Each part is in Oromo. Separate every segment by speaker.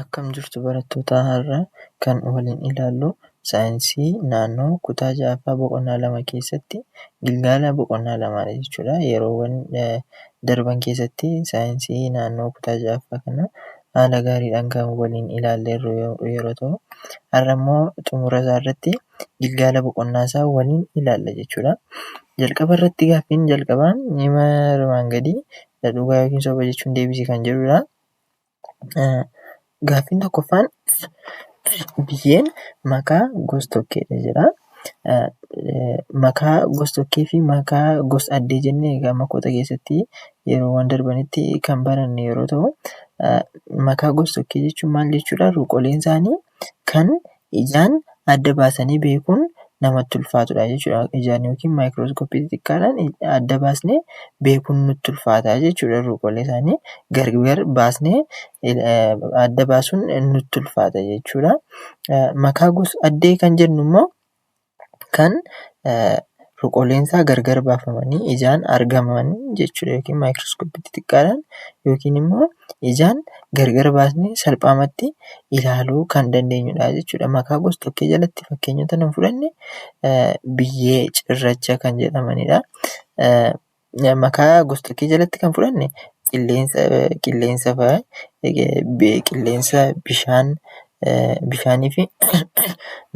Speaker 1: Akkam jirtu barattoota? Har'a kan waliin ilaallu saayinsii naannoo kutaa 6ffaa boqonnaa 2 keessatti gilgaala boqonnaa 2dha jechuudha. Yeroowwan darban keessatti saayinsii naannoo kutaa 6ffaa kana haala gaariidhaan kan waliin ilaalleerru yeroo ta'u, har'a immoo xumura isaa irratti gilgaala boqonnaa isaa waliin ilaalla jechuudha. Jalqaba irratti gaaffiin jalqabaa hima armaan gadii dhugaa yookiin soba jechuun deebisi kan jedhudha. Gaaffiin tokkoffaan biyyeen makaa gos-tokkeedha jedha. Makaa gos-tokkee fi makaa gos-addee jennee egaa makoota keessatti yeroowwan darbanitti kan baranne yeroo ta'u, makaa gos-tokkee jechuun maal jechuudha? Ruuqoleen isaanii kan ijaan adda baasanii beekuun namatti ulfaatudha jechuudha. Ijaan yookiin maayikirooskooppii xixiqqaadhaan adda baasnee beekuun nutti ulfaata jechuudha. Ruuqolee isaanii gargar baasnee adda baasuun nutti ulfaata jechuudha. Makaa gos-addee kan jennu immoo kan ruuqoleen isaa gargar baafamanii ijaan argaman jechuudha. Yookiin maayikirooskooppii xixiqqaadhaan yookiin immoo ijaan gargar baasnee salphaamatti ilaaluu kan dandeenyudha jechuudha. Makaa gos-tokkee jalatti fakkeenyota nu fudhanne biyyee, cirracha kan jedhamanidha. Makaa gos-tokkee jalatti kan fudhanne qilleensa fa'aa, qilleensa, bishaan, bishaanii fi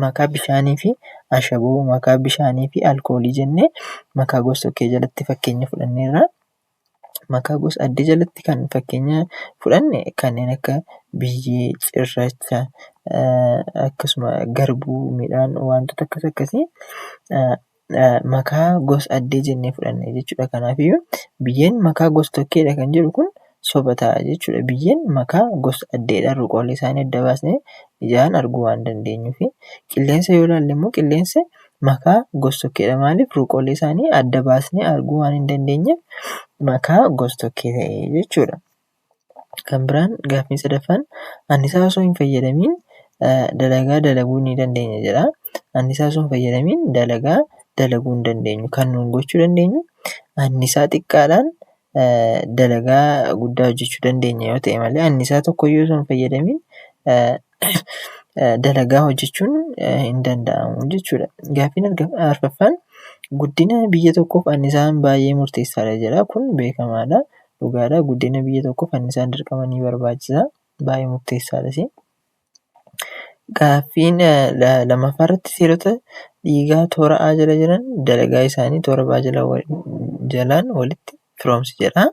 Speaker 1: makaa bishaanii fi ashaboo, makaa bishaanii fi alkoolii jennee makaa gos-tokkee jalatti fakkeenya fudhanneerra. Makaa gos-addee jalatti kan fakkeenya fudhanne kanneen akka biyyee, cirracha, akkasuma garbuu, midhaan wantoota akkas akkasii makaa gos-addee jennee fudhanne jechuudha. Kanaafiyyuu biyyeen makaa gos-tokkeedha kan jedhu kun soba ta'a jechuudha. Biyyeen makaa gos-addeedha. Ruuqolee isaanii adda baasnee ijaan arguu waan dandeenyuufi. Qilleensa yoo ilaalle immoo qilleensi makaa gos-tokkeedha. Maaliif? Ruuqolee isaanii adda baasnee arguu waan hin dandeenyeef makaa gos-tokkee ta'e jechuudha. Kan biraan gaaffiin sadaffaan annisaa osoo hin fayyadamiin dalagaa dalaguu ni dandeenya jedha. Annisaa osoo hin fayyadamiin dalagaa dalaguu hin dandeenyu. Kan nuun gochuu dandeenyu annisaa xiqqaadhaan dalagaa guddaa hojjechuu dandeenya yoo ta'e malee annisaa tokkoyyuu osoo hin fayyadamiin dalagaa hojjechuun hin danda'amu jechuudha. Gaaffiin arfaffaan guddina biyya tokkoof annisaan baay'ee murteessaadha jedha. Kun beekamaadha. Dhugaadha. Guddina biyya tokkoof annisaan dirqama ni barbaachisa. Baay'ee murteessaadhas. Gaaffiin lammaffaa irratti seelota dhiigaa toora A jala jiran dalagaa isaanii toora B jalaan walitti firoomsi jedha.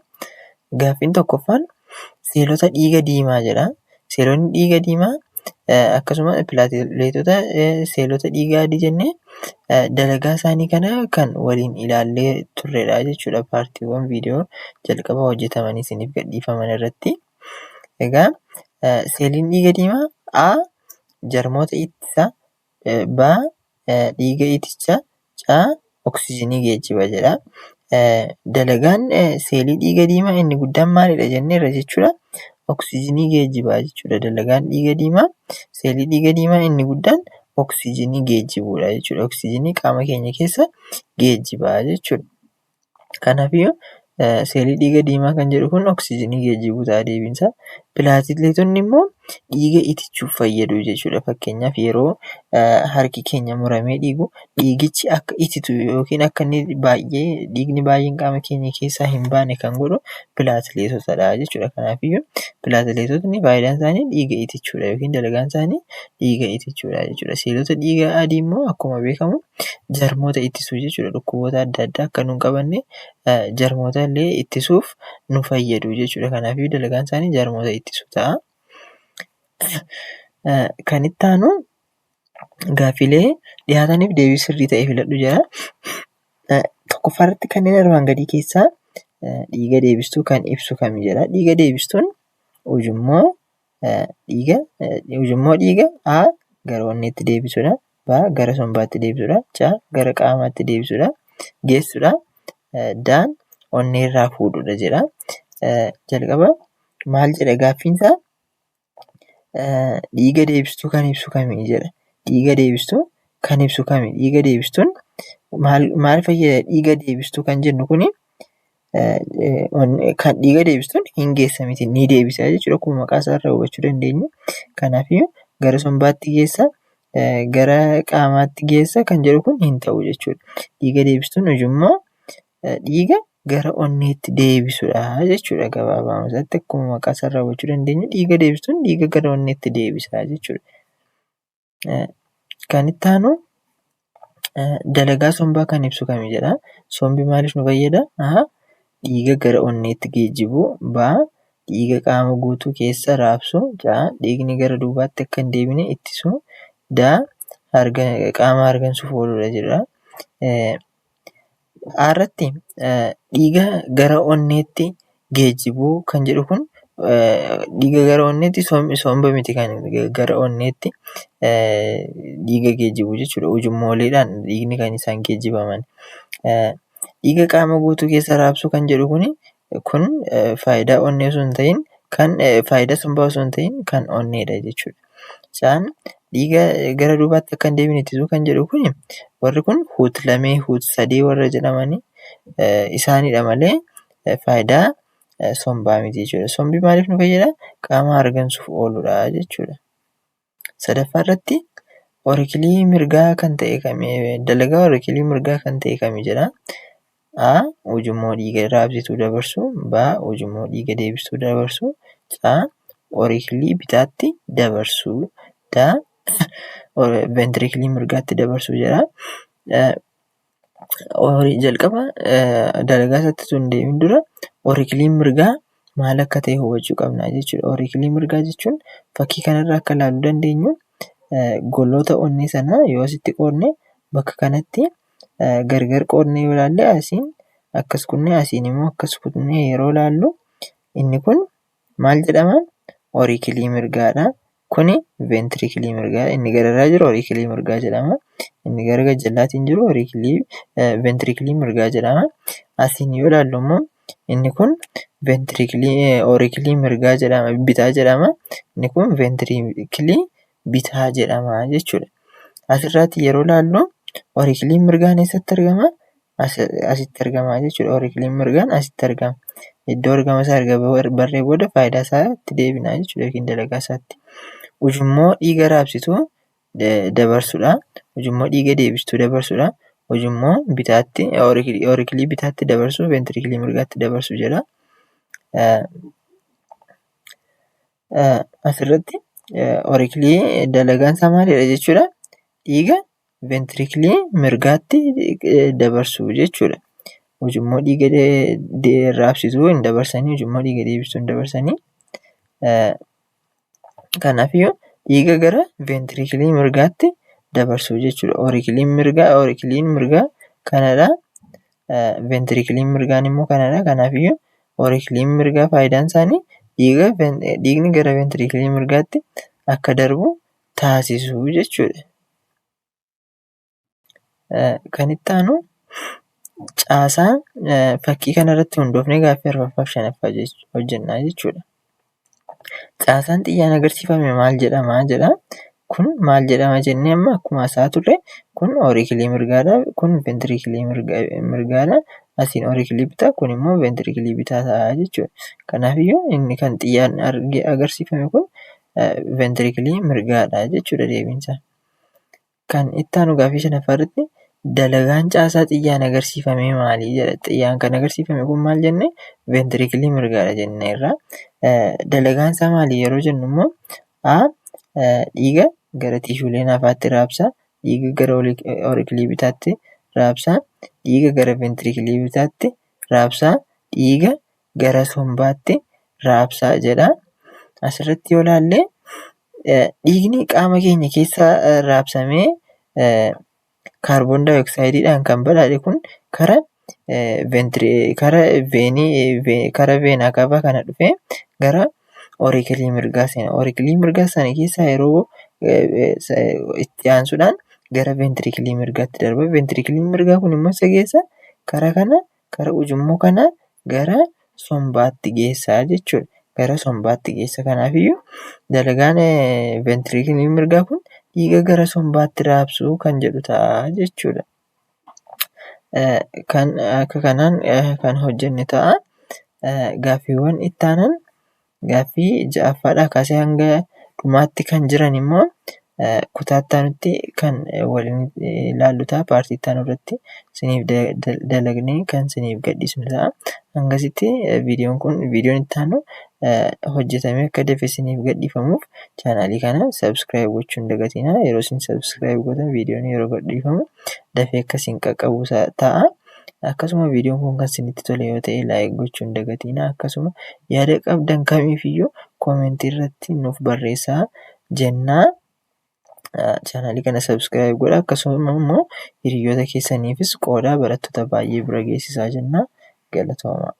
Speaker 1: Gaaffiin tokkoffaan seelota dhiiga diimaa jedha. Seelonni dhiiga diimaa akkasuma pilaatileetota seelota dhiigaa adii jennee dalagaa isaanii kana kan waliin ilaallee turredha jechuudha. Paartiiwwan viidiyoo jalqaba hojjetamanii isiniif gadhiifaman irratti. Egaa seeliin dhiiga diimaa A jarmoota ittisa, B dhiiga iticha, C oksijiinii geejjiba jedha. Dalagaan seelii dhiiga diimaa inni guddaan maalidha jenneerra jechuudha. Oksijiinii geejjibaa jechuudha. Dalagaan dhiiga diimaa seelii dhiiga diimaa inni guddaan oksijiinii geejjibuudha jechuudha. Oksijiinii qaama keenya keessa geejjibaa jechuudha. Kanaafiyyuu seelii dhiiga diimaa kan jedhu kun oksijiinii geejjibuu ta'a deebiinsaa. Pilaatileetonni immoo dhiiga itichuuf fayyadu jechuudha. Fakkeenyaaf yeroo harki keenya muramee dhiigu dhiigichi akka ititu yookiin akka inni baay'ee dhiigni baay'een qaama keenya keessaa hin baane kan godhu pilaatileetotadha jechuudha. Kanaafiyyuu pilaatileetotni faayidaan isaanii dhiiga itichuudha yookiin dalagaan isaanii dhiiga itichuudha jechuudha. Seelota dhiiga adii immoo akkuma beekamu jarmoota ittisuu jechuudha. Dhukkuboota adda addaa akka nu hin qabanne jarmoota illee ittisuuf nu fayyadu jechuudha. Kanaafiyyuu dalagaan isaanii jarmoota ittisuu ta'a. Kan itti aanu gaaffilee dhiyaataniif deebii sirrii ta'e filadhu jedha. Tokkoffaa irratti kanneen armaan gadii keessaa dhiiga deebistuu kan ibsu kami jedha. Dhiiga deebistuun ujummoo dhiiga ujummoo dhiiga A gara onneetti deebisuudha. B gara sombaatti deebisuudha. C gara qaamaatti deebisuudha. Geessuudha. D onneerraa fuudhuudha jedha. Jalqaba maal jedha gaaffiinsaa? Dhiiga deebistuu kan ibsu kami jedha. Dhiiga deebistuu kan ibsu kami? Dhiiga deebistuun maal maal fayyada? Dhiiga deebistuu kan jennu kuni Kan dhiiga deebistuun hin geessa miti, ni deebisa jechuudha, akkuma maqaa isaa irraa hubachuu dandeenyu. Kanaafiyyuu gara sombaatti geessa, gara qaamaatti geessa kan jedhu kun hin ta'u jechuudha. Dhiiga deebistuun ujummoo dhiiga gara onneetti deebisudha jechuudha gabaabaa isaatti, akkuma maqaa isaa irraa hubachuu dandeenyu dhiiga deebistuun dhiiga gara onneetti deebisa jechuudha. Kan itti aanu dalagaa sombaa kan ibsu kami jedha. Sombi maaliif nu fayyada? A. Dhiiga gara onneetti geejjibuu. B. Dhiiga qaama guutuu keessa raabsuu. C. Dhiigni gara duubaatti akka hin deebine ittisuu. D. Qaama hargansuuf ooludha jedha. A irratti dhiiga gara onneetti geejjibuu kan jedhu kun, dhiiga gara onneetti somba miti kan gara onneetti dhiiga geejjibu jechuudha. Ujummooleedhaan dhiigni kan isaan geejjibaman. Dhiiga qaama guutuu keessa raabsuu kan jedhu kun faayidaa onnee osoo hin ta'in, kan faayidaa sombaa osoo hin ta'in kan onneedha jechuudha. Isaan dhiiga gara duubaatti akka hin deebine ittisuu kan jedhu kun, warri kun huut lamee, huut sadee warra jedhamanii isaanidha malee faayidaa sombaa miti jechuudha. Sombi maaliif nu fayyada? Qaama hargansuuf ooludha jechuudha. Sadaffaa irratti orikilii mirgaa kan ta'e kami? Dalagaa orikilii mirgaa kan ta'e kami jedha. A. Ujummoo dhiiga raabsituu dabarsuu. B. Ujummoo dhiiga deebistuu dabarsuu. C. Orikilii bitaatti dabarsuu. D. Ventirikilii mirgaatti dabarsuu jedha. Jalqaba dalagaa isaatti osoo hin deemin dura orikiliin mirgaa maal akka ta'e hubachuu qabna jechuudha. Orikilii mirgaa jechuun fakkii kanarraa akka ilaaluu dandeenyu, goloota onnee sanaa yoo asitti qoodne, bakka kanatti gargar qoodne yoo ilaalle, asiin akkas kunnee, asiin immoo akkas kunnee yeroo ilaallu, inni kun maal jedhama? Orikilii mirgaadha. Kuni ventirikilii mirgaa, inni gararraa jiru orikilii mirgaa jedhama. Inni gara gajjallaatiin jiru orikilii ventirikilii mirgaa jedhama. Asiin yoo ilaallu immoo inni kun ventirikilii orikilii mirgaa jedhama, bitaa jedhama. Inni kun ventirikilii bitaa jedhama jechuudha. Asirratti yeroo ilaallu orikiliin mirgaan eessatti argama? Asitti argama jechuudha. Orikiliin mirgaan asitti argama. Iddoo argama isaa erga barree booda faayidaa isaatti deebina jechuudha, yookiin dalagaa isaatti. Ujummoo dhiiga raabsituu dabarsudha. Ujummoo dhiiga deebistuu dabarsudha. Ujummoo bitaatti orikilii bitaatti dabarsu, ventirikilii mirgaatti dabarsu jedha. Asirratti orikilii dalagaan isaa maalidha jechuudha? Dhiiga ventirikilii mirgaatti dabarsu jechuudha. Ujummoo dhiiga raabsituu hin dabarsanii, ujummoo dhiiga deebistuu hin dabarsanii. Kanaafiyyuu dhiiga gara ventirikilii mirgaatti dabarsu jechuudha. Orikiliin mirgaa, orikiliin mirgaa kanadha. Ventirikiliin mirgaan immoo kanadha. Kanaafiyyuu orikiliin mirgaa faayidaan isaanii dhiiga dhiigni gara ventirikilii mirgaatti akka darbu taasisuu jechuudha. Kan itti aanu caasaa fakkii kanarratti hundoofnee gaaffii arfaffaa fi shanaffaa hojjennaa jechuudha. Caasaan xiyyaan agarsiifame maal jedhama jedha. Kun maal jedhama jennee amma akkuma haasa'aa turre, kun orikilii mirgaadha. Kun ventirikilii mirgaadha. Asiin orikilii bitaa, kun immoo ventirikilii bitaa ta'a jechuudha. Kanaafiyyuu inni kan xiyyaan agarsiifame kun ventirikilii mirgaadha jechuudha deebiinsaa. Kan itti aanu gaaffii shanaffaa irratti dalagaan caasaa xiyyaan agarsiifame maali jedha. Xiyyaan kan agarsiifame kun maal jenne? Ventirikilii mirgaadha jenneerra. Dalagaan isaa maali yeroo jennu immoo, A. Dhiiga gara tiishuulee naafaatti raabsa. Dhiiga gara orikilii bitaatti raabsa. Dhiiga gara ventirikilii bitaatti raabsa. Dhiiga gara sombaatti raabsa jedha. Asirratti yoo ilaalle, dhiigni qaama keenya keessa raabsamee kaarboon daayoksaayidiidhaan kan badhaadhe kun kara kara veenii, kara veenaa kaavaa kana dhufee gara orikilii mirgaa seena. Orikilii mirgaa sana keessaa yeroo itti aansuudhaan gara ventirikilii mirgaatti darba. Ventirikiliin mirgaa kun immoo isa geessa karaa kana, kara ujummoo kana gara sombaatti geessaa jechuudha. Gara sombaatti geessa. Kanaafiyyuu dalagaan ventirikilii mirgaa kun dhiiga gara sombaatti raabsuu kan jedhu ta'a jechuudha. Kan akka kanaan kan hojjenne ta'a. Gaaffiiwwan itti aanan gaaffii ja'affaadhaa kaasee hanga dhumaatti kan jiran immoo kutaa itti aanutti kan waliin ilaallu ta'a. Paartii itti aanu irratti isiniif dalagnee kan isiniif gadhiisnu ta'a. Hangasitti viidiyoon kun viidiyoon itti aanu hojjetamee akka dafee isiniif gadhiifamuuf chaanaalii kana subscribe gochuu hin dagatinaa. Yeroo isin subscribe gootan viidiyoon yeroo gadhiifamu dafee akka isin qaqqabu ta'a. Akkasuma viidiyoon kun kan isinitti tole yoo ta'e like gochuu hin dagatinaa. Akkasuma yaada qabdan kamiifiyyuu koomentii irratti nuuf barreessaa jennaa. Chaanaalii kana subscribe godhaa. Akkasuma immoo hiriyoota keessaniifis qoodaa, barattoota baay'ee bira geessisaa jennaa. Galatoomaa.